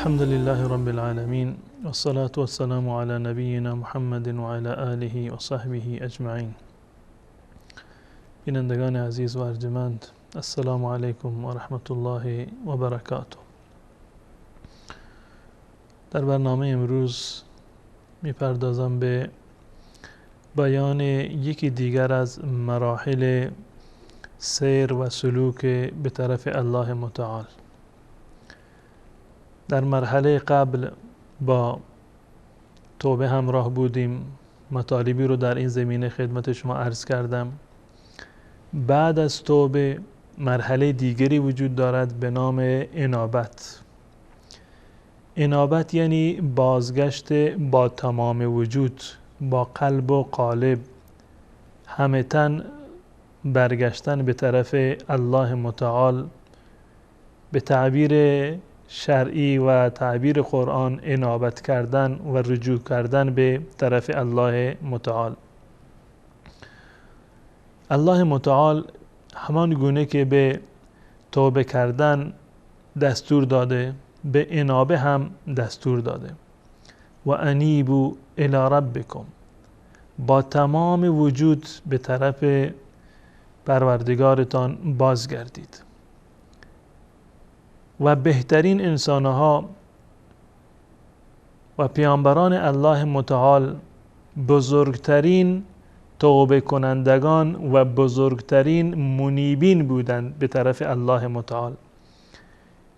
الحمد لله رب العالمين، والصلاة والسلام على نبينا محمد وعلى آله وصحبه اجمعین. بینندگان عزیز و ارجمند، السلام علیکم و رحمت الله و برکاته. در برنامه امروز میپردازم به بیان یکی دیگر از مراحل سیر و سلوک به طرف الله متعال. در مرحله قبل با توبه همراه بودیم، مطالبی رو در این زمینه خدمت شما عرض کردم. بعد از توبه مرحله دیگری وجود دارد به نام انابت. انابت یعنی بازگشت با تمام وجود، با قلب و قالب، همه تن برگشتن به طرف الله متعال. به تعبیر شرعی و تعبیر قرآن انابت کردن و رجوع کردن به طرف الله متعال. الله متعال همان گونه که به توبه کردن دستور داده، به انابه هم دستور داده. و انیبوا الی ربکم، با تمام وجود به طرف پروردگارتان بازگردید. و بهترین انسانها و پیامبران الله متعال بزرگترین توبه کنندگان و بزرگترین منیبین بودند به طرف الله متعال.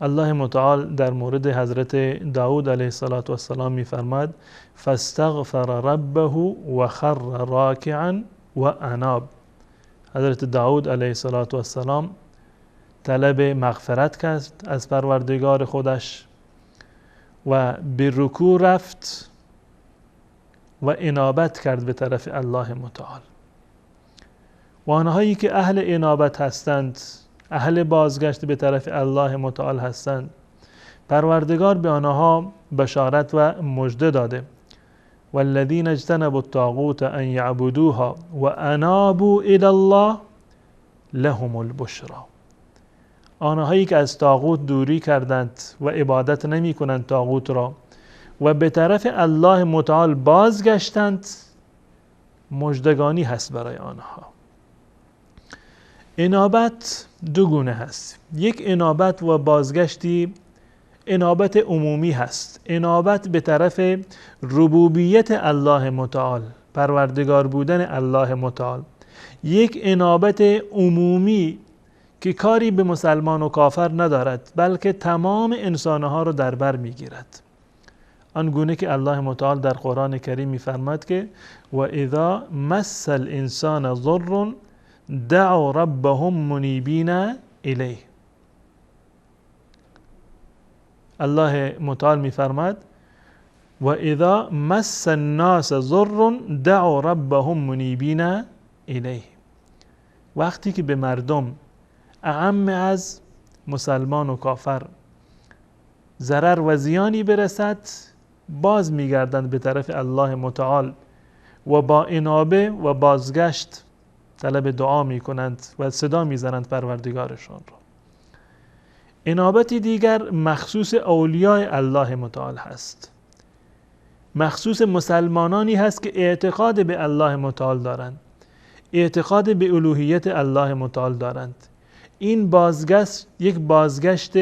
الله متعال در مورد حضرت داود علیه السلام می‌فرماد: فاستغفر ربه و خر راکعا و اناب. حضرت داود علیه السلام طلب مغفرت کرد از پروردگار خودش و به رکوع رفت و انابت کرد به طرف الله متعال. و آنهایی که اهل انابت هستند، اهل بازگشت به طرف الله متعال هستند، پروردگار به آنها بشارت و مژده داده: والذین اجتنبوا الطاغوت ان یعبدوها و انابوا الی الله لهم البشری. آنهایی که از طاغوت دوری کردند و عبادت نمی کنند طاغوت را و به طرف الله متعال بازگشتند، مژدگانی هست برای آنها. انابت دو گونه هست. یک انابت و بازگشتی انابت عمومی هست، انابت به طرف ربوبیت الله متعال، پروردگار بودن الله متعال. یک انابت عمومی که کاری به مسلمان و کافر ندارد، بلکه تمام انسانها را در بر میگیرد. آنگونه که الله متعال در قرآن کریم میفرماد که و اذا مس الانسان ضر دعوا ربهم منیبین الیه. الله متعال میفرماد و اذا مس الناس ضر دعوا ربهم منیبین الیه. وقتی که به مردم، اعم از مسلمان و کافر، ضرر و زیانی برسد، باز میگردند به طرف الله متعال و با انابه و بازگشت طلب دعا میکنند و صدا میزنند پروردگارشان را. انابت دیگر مخصوص اولیاء الله متعال هست، مخصوص مسلمانانی هست که اعتقاد به الله متعال دارند، اعتقاد به الوهیت الله متعال دارند. این بازگشت یک بازگشت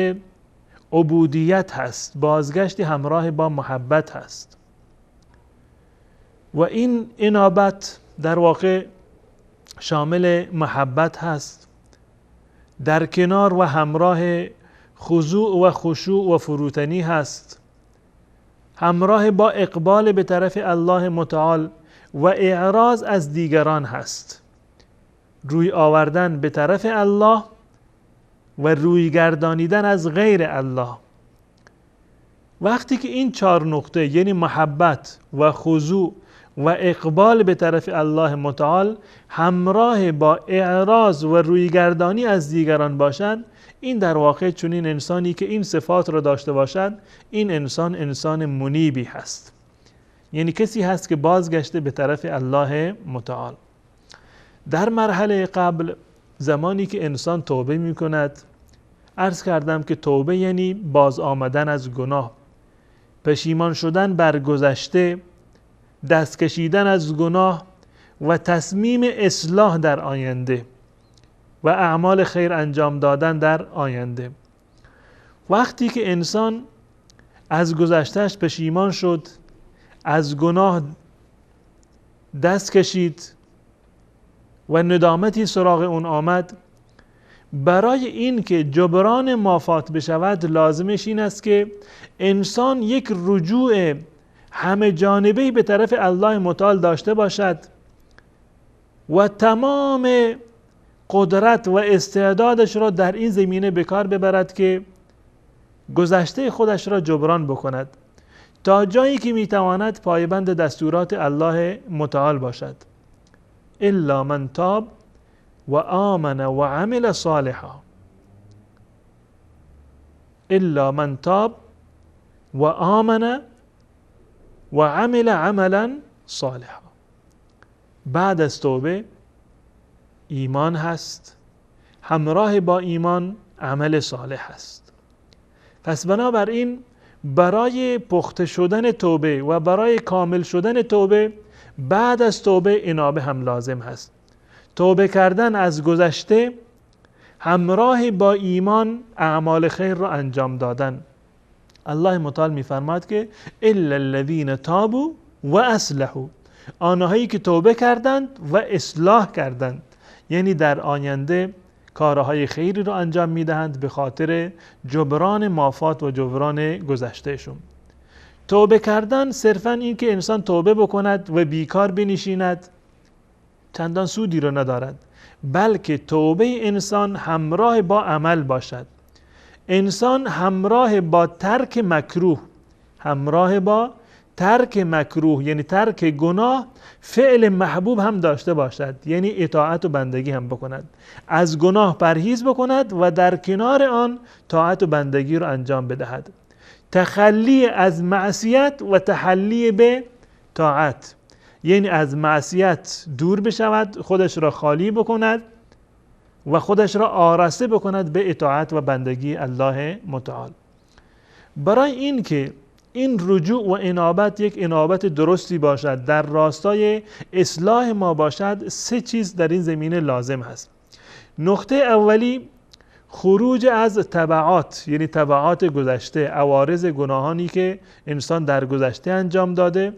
عبودیت هست، بازگشت همراه با محبت هست. و این انابت در واقع شامل محبت هست، در کنار و همراه خضوع و خشوع و فروتنی هست، همراه با اقبال به طرف الله متعال و اعراض از دیگران هست. روی آوردن به طرف الله و روی گردانیدن از غیر الله. وقتی که این چهار نقطه، یعنی محبت و خضوع و اقبال به طرف الله متعال همراه با اعراض و رویگردانی از دیگران باشد، این در واقع چنین انسانی که این صفات را داشته باشد، این انسان انسان منیبی هست، یعنی کسی هست که بازگشته به طرف الله متعال. در مرحله قبل زمانی که انسان توبه می کند، عرض کردم که توبه یعنی باز آمدن از گناه، پشیمان شدن بر گذشته، دست کشیدن از گناه و تصمیم اصلاح در آینده و اعمال خیر انجام دادن در آینده. وقتی که انسان از گذشتهش پشیمان شد، از گناه دست کشید و ندامتی سراغ اون آمد، برای این که جبران مافات بشود لازمش این است که انسان یک رجوع همه جانبه‌ای به طرف الله متعال داشته باشد و تمام قدرت و استعدادش را در این زمینه به کار ببرد که گذشته خودش را جبران بکند تا جایی که میتواند پایبند دستورات الله متعال باشد. الا من تاب و آمن و عمل صالحا، الا من تاب و آمن و عمل عملا صالحا. بعد از توبه ایمان هست، همراه با ایمان عمل صالح هست. پس بنابراین برای پخته شدن توبه و برای کامل شدن توبه بعد از توبه انابه هم لازم هست. توبه کردن از گذشته همراه با ایمان اعمال خیر را انجام دادن. الله متعال می‌فرماد که الا الذین تابوا و اصلحوا، آنهایی که توبه کردند و اصلاح کردند، یعنی در آینده کارهای خیری را انجام میدهند به خاطر جبران مافات و جبران گذشتهشون. توبه کردن صرفاً این که انسان توبه بکند و بیکار بنشیند چندان سودی را ندارد، بلکه توبه انسان همراه با عمل باشد. انسان همراه با ترک مکروه، همراه با ترک مکروه یعنی ترک گناه، فعل محبوب هم داشته باشد، یعنی اطاعت و بندگی هم بکند، از گناه پرهیز بکند و در کنار آن طاعت و بندگی را انجام بدهد. تخلی از معصیت و تحلی به طاعت، یعنی از معصیت دور بشود، خودش را خالی بکند و خودش را آراسته بکند به اطاعت و بندگی الله متعال. برای این که این رجوع و انابت یک انابت درستی باشد، در راستای اصلاح ما باشد، سه چیز در این زمینه لازم هست. نقطه اولی خروج از تبعات، یعنی تبعات گذشته، عوارض گناهانی که انسان در گذشته انجام داده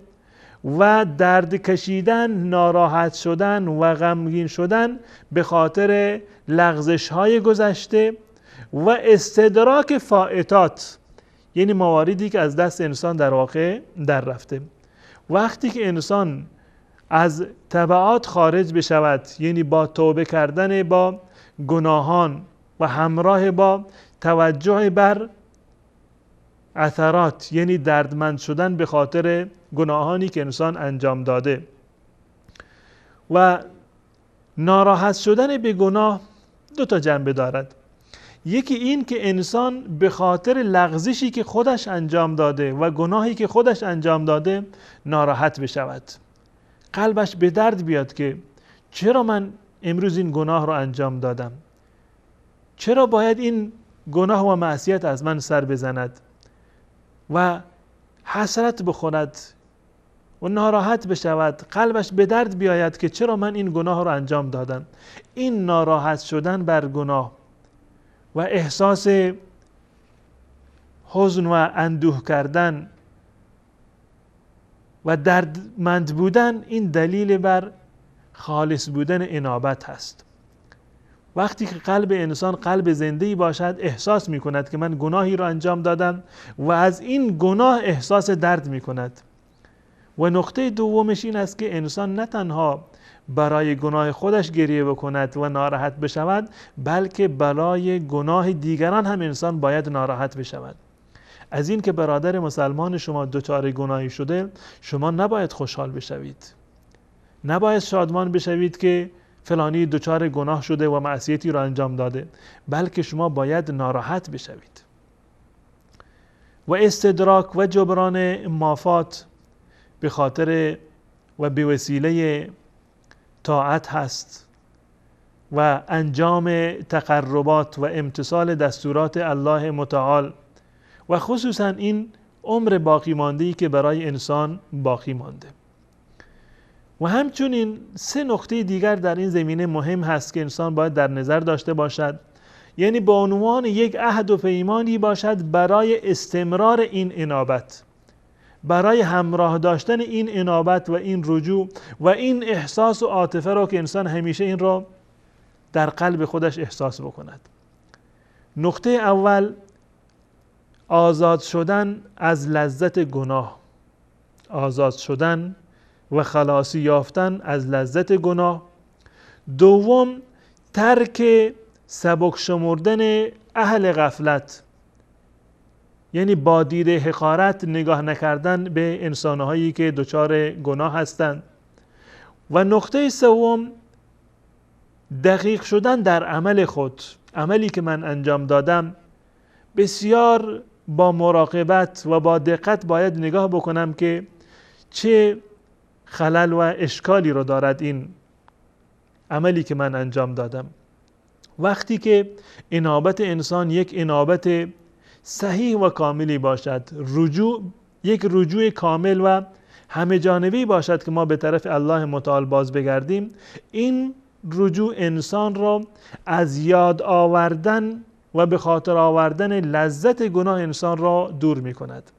و درد کشیدن، ناراحت شدن و غمگین شدن به خاطر لغزش‌های گذشته و استدراک فائتات، یعنی مواردی که از دست انسان در واقع در رفته. وقتی که انسان از تبعات خارج بشود، یعنی با توبه کردن با گناهان و همراه با توجه بر اثرات، یعنی دردمند شدن به خاطر گناهانی که انسان انجام داده و ناراحت شدن به گناه، دو تا جنبه دارد. یکی این که انسان به خاطر لغزشی که خودش انجام داده و گناهی که خودش انجام داده ناراحت بشود، قلبش به درد بیاد که چرا من امروز این گناه رو انجام دادم، چرا باید این گناه و معصیت از من سر بزند، و حسرت بخورد و ناراحت بشود، قلبش به درد بیاید که چرا من این گناه رو انجام دادم. این ناراحت شدن بر گناه و احساس حزن و اندوه کردن و دردمند بودن، این دلیل بر خالص بودن انابت هست. وقتی که قلب انسان قلب زنده‌ای باشد، احساس می‌کند که من گناهی را انجام دادم و از این گناه احساس درد می‌کند. و نقطه دومش این است که انسان نه تنها برای گناه خودش گریه بکند و ناراحت بشود، بلکه برای گناه دیگران هم انسان باید ناراحت بشود. از این که برادر مسلمان شما دچار گناهی شده، شما نباید خوشحال بشوید، نباید شادمان بشوید که فلانی دچار گناه شده و معصیتی را انجام داده، بلکه شما باید ناراحت بشوید. و استدراک و جبران مافات به خاطر و به وسیله طاعت هست و انجام تقربات و امتثال دستورات الله متعال، و خصوصا این عمر باقی مانده‌ای که برای انسان باقی مانده. و همچنین 3 نکته دیگر در این زمینه مهم هست که انسان باید در نظر داشته باشد، یعنی به عنوان یک عهد و پیمانی باشد برای استمرار این انابت، برای همراه داشتن این انابت و این رجوع و این احساس و عاطفه را که انسان همیشه این را در قلب خودش احساس بکند. نقطه اول، آزاد شدن از لذت گناه، آزاد شدن و خلاصی یافتن از لذت گناه. دوم، ترک سبک شمردن اهل غفلت، یعنی با دید حقارت نگاه نکردن به انسانهایی که دچار گناه هستند. و نقطه سوم، دقیق شدن در عمل خود. عملی که من انجام دادم بسیار با مراقبت و با دقت باید نگاه بکنم که چه خلل و اشکالی رو دارد این عملی که من انجام دادم. وقتی که انابت انسان یک انابت صحیح و کاملی باشد، رجوع یک رجوع کامل و همه جانبی باشد که ما به طرف الله متعال باز بگردیم، این رجوع انسان را از یاد آوردن و به خاطر آوردن لذت گناه انسان را دور می کند.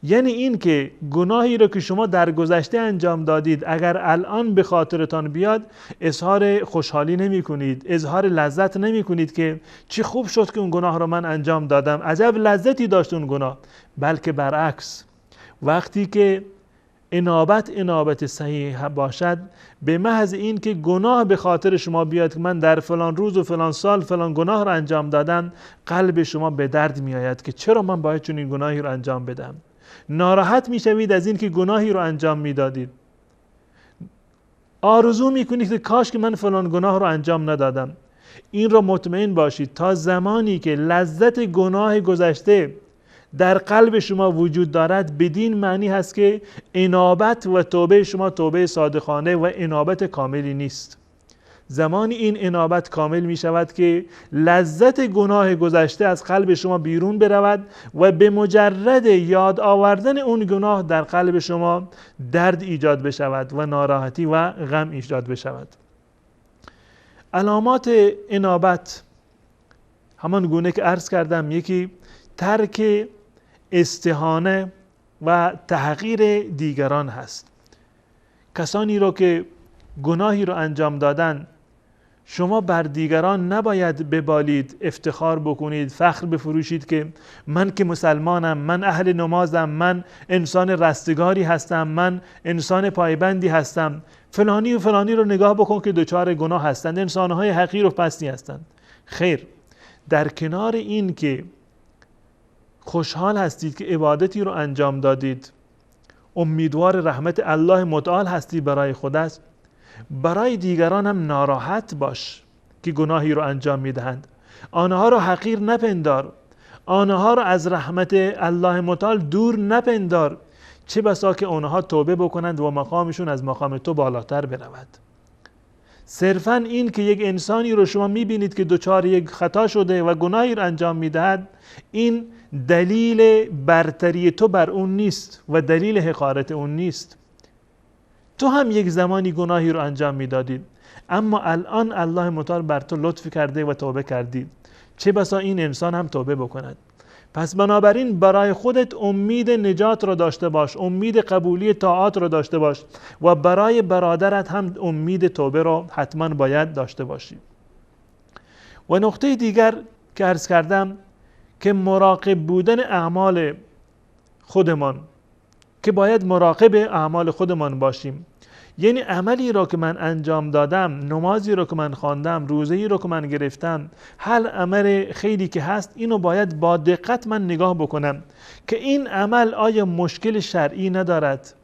یعنی این که گناهی رو که شما در گذشته انجام دادید اگر الان به خاطرتان بیاد اظهار خوشحالی نمی کنید، اظهار لذت نمی کنید که چه خوب شد که اون گناه رو من انجام دادم، عجب لذتی داشت اون گناه، بلکه برعکس وقتی که انابت صحیح باشد، به محض این که گناه به خاطر شما بیاد که من در فلان روز و فلان سال فلان گناه رو انجام دادم، قلب شما به درد می آید که چرا من باید چنین گناهی رو انجام بدم. ناراحت میشوید از این که گناهی رو انجام میدادید، آرزو میکنید که کاش که من فلان گناه رو انجام ندادم. این رو مطمئن باشید تا زمانی که لذت گناه گذشته در قلب شما وجود دارد، بدین معنی هست که انابت و توبه شما توبه صادقانه و انابت کاملی نیست. زمانی این انابت کامل می شود که لذت گناه گذشته از قلب شما بیرون برود و به مجرد یاد آوردن اون گناه در قلب شما درد ایجاد بشود و ناراحتی و غم ایجاد بشود. علامات انابت همان گونه که عرض کردم، یکی ترک استهانه و تحقیر دیگران هست. کسانی رو که گناهی رو انجام دادن، شما بر دیگران نباید ببالید، افتخار بکنید، فخر بفروشید که من که مسلمانم، من اهل نمازم، من انسان رستگاری هستم، من انسان پایبندی هستم، فلانی و فلانی رو نگاه بکن که دچار گناه هستند، انسانهای حقیر و پستی هستند. خیر، در کنار این که خوشحال هستید که عبادتی رو انجام دادید، امیدوار رحمت الله متعال هستی برای خودت، برای دیگران هم ناراحت باش که گناهی رو انجام میدهند. آنها رو حقیر نپندار، آنها رو از رحمت الله متعال دور نپندار، چه بسا که آنها توبه بکنند و مقامشون از مقام تو بالاتر برود. صرفاً این که یک انسانی رو شما میبینید که دچار یک خطا شده و گناهی رو انجام میدهد، این دلیل برتری تو بر اون نیست و دلیل حقارت اون نیست. تو هم یک زمانی گناهی رو انجام میدادید، اما الان الله متعال بر تو لطف کرده و توبه کردی، چه بسا این انسان هم توبه بکند. پس بنابراین برای خودت امید نجات رو داشته باش، امید قبولی طاعات رو داشته باش و برای برادرت هم امید توبه رو حتما باید داشته باشی. و نقطه دیگر که عرض کردم که مراقب بودن اعمال خودمان، که باید مراقب اعمال خودمان باشیم. یعنی عملی را که من انجام دادم، نمازی را که من خواندم، روزه‌ای را که من گرفتم، هر عمل خیری که هست، اینو باید با دقت من نگاه بکنم که این عمل آیا مشکل شرعی ندارد،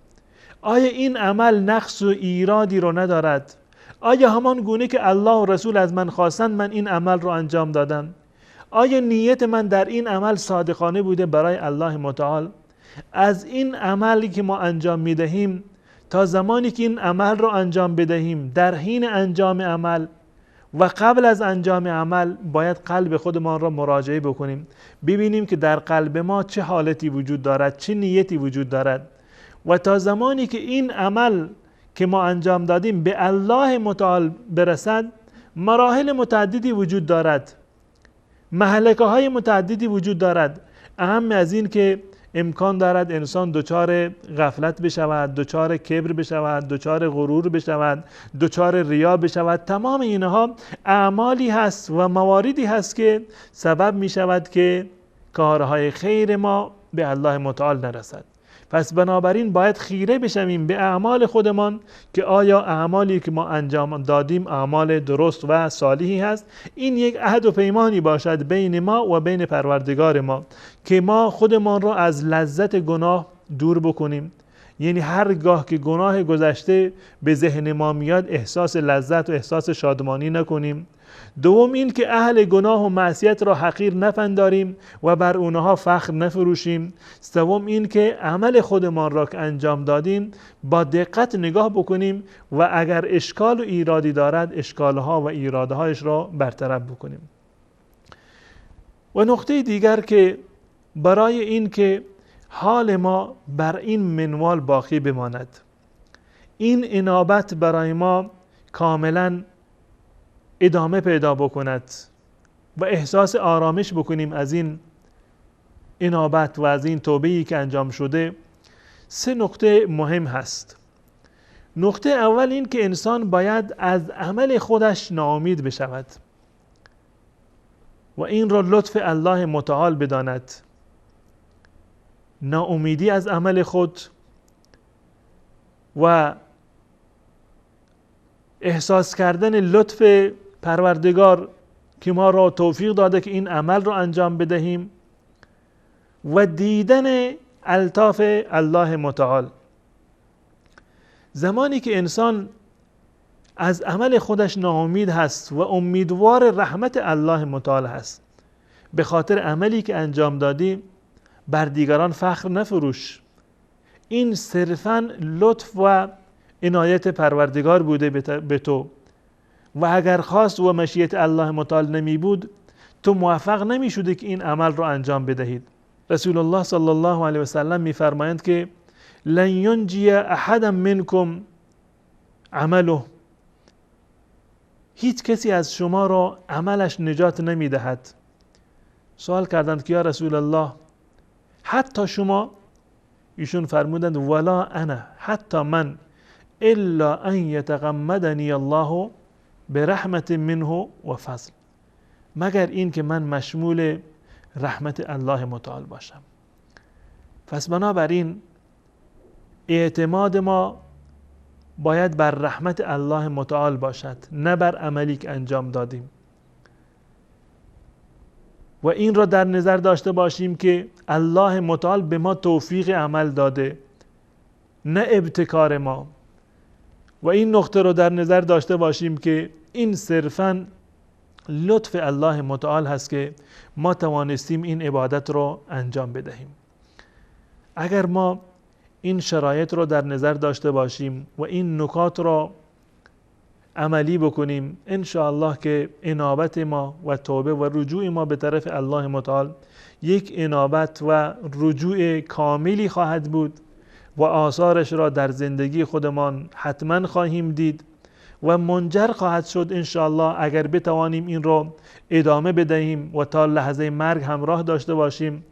آیا این عمل نقص و ایرادی رو ندارد، آیا همان گونه که الله و رسول از من خواستند من این عمل رو انجام دادم، آیا نیت من در این عمل صادقانه بوده برای الله متعال. از این عملی که ما انجام میدهیم تا زمانی که این عمل رو انجام بدهیم، در حین انجام عمل و قبل از انجام عمل باید قلب خودمان را مراجعه بکنیم، ببینیم که در قلب ما چه حالتی وجود دارد، چه نیتی وجود دارد و تا زمانی که این عمل که ما انجام دادیم به الله متعال برسد، مراحل متعددی وجود دارد، مهلکه های متعددی وجود دارد. اهم از این که امکان دارد انسان دچار غفلت بشود، دچار کبر بشود، دچار غرور بشود، دچار ریا بشود. تمام اینها اعمالی هست و مواردی هست که سبب می شود که کارهای خیر ما به الله متعال نرسد. پس بنابراین باید خیره بشویم به اعمال خودمان که آیا اعمالی که ما انجام دادیم اعمال درست و صالحی هست. این یک عهد و پیمانی باشد بین ما و بین پروردگار ما که ما خودمان را از لذت گناه دور بکنیم. یعنی هرگاه که گناه گذشته به ذهن ما میاد احساس لذت و احساس شادمانی نکنیم. دوم این که اهل گناه و معصیت را حقیر نپنداریم و بر اونها فخر نفروشیم. سوم این که عمل خودمان را که انجام دادیم با دقت نگاه بکنیم و اگر اشکال و ایرادی دارد اشکالها و ایرادهایش را برطرف بکنیم. و نقطه دیگر که برای این که حال ما بر این منوال باقی بماند، این انابت برای ما کاملا ادامه پیدا بکند و احساس آرامش بکنیم از این انابت و از این توبه‌ای که انجام شده، سه نقطه مهم هست. نقطه اول این که انسان باید از عمل خودش ناامید بشود و این را لطف الله متعال بداند. ناامیدی از عمل خود و احساس کردن لطف پروردگار که ما را توفیق داده که این عمل را انجام بدهیم و دیدن الطاف الله متعال. زمانی که انسان از عمل خودش ناامید هست و امیدوار رحمت الله متعال هست، به خاطر عملی که انجام دادی بر دیگران فخر نفروش. این صرفاً لطف و عنایت پروردگار بوده به تو و اگر خواست و مشیت الله متعال نمی بود تو موفق نمی شدی که این عمل را انجام بدهید. رسول الله صلی الله علیه و سلم می فرمایند که لن ینجی احدا منکم عمله، هیچ کسی از شما را عملش نجات نمی دهد. سوال کردند که یا رسول الله حتی شما؟ ایشون فرمودند ولا انا، حتی من، الا ان یتغمدنی الله برحمت منه و فضل، مگر این که من مشمول رحمت الله متعال باشم. پس بنابراین اعتماد ما باید بر رحمت الله متعال باشد، نه بر عملی که انجام دادیم. و این را در نظر داشته باشیم که الله متعال به ما توفیق عمل داده، نه ابتکار ما. و این نقطه رو در نظر داشته باشیم که این صرفاً لطف الله متعال هست که ما توانستیم این عبادت رو انجام بدهیم. اگر ما این شرایط رو در نظر داشته باشیم و این نکات رو عملی بکنیم، انشاءالله که انابت ما و توبه و رجوع ما به طرف الله متعال یک انابت و رجوع کاملی خواهد بود و آثارش را در زندگی خودمان حتما خواهیم دید و منجر خواهد شد انشاءالله اگر بتوانیم این را ادامه بدهیم و تا لحظه مرگ همراه داشته باشیم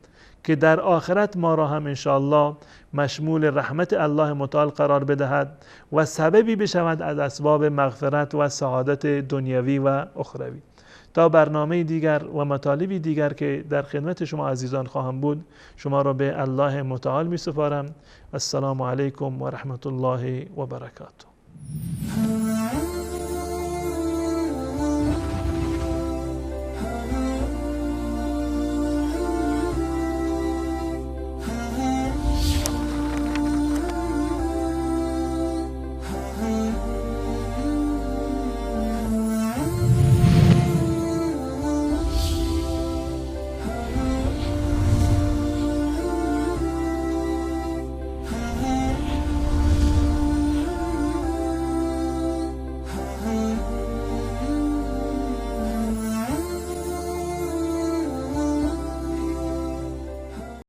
که در آخرت ما را هم انشاءالله مشمول رحمت الله متعال قرار بدهد و سببی بشود از اسباب مغفرت و سعادت دنیوی و اخروی. تا برنامه دیگر و مطالبی دیگر که در خدمت شما عزیزان خواهم بود، شما را به الله متعال می سپارم. السلام علیکم و رحمت الله و برکاته.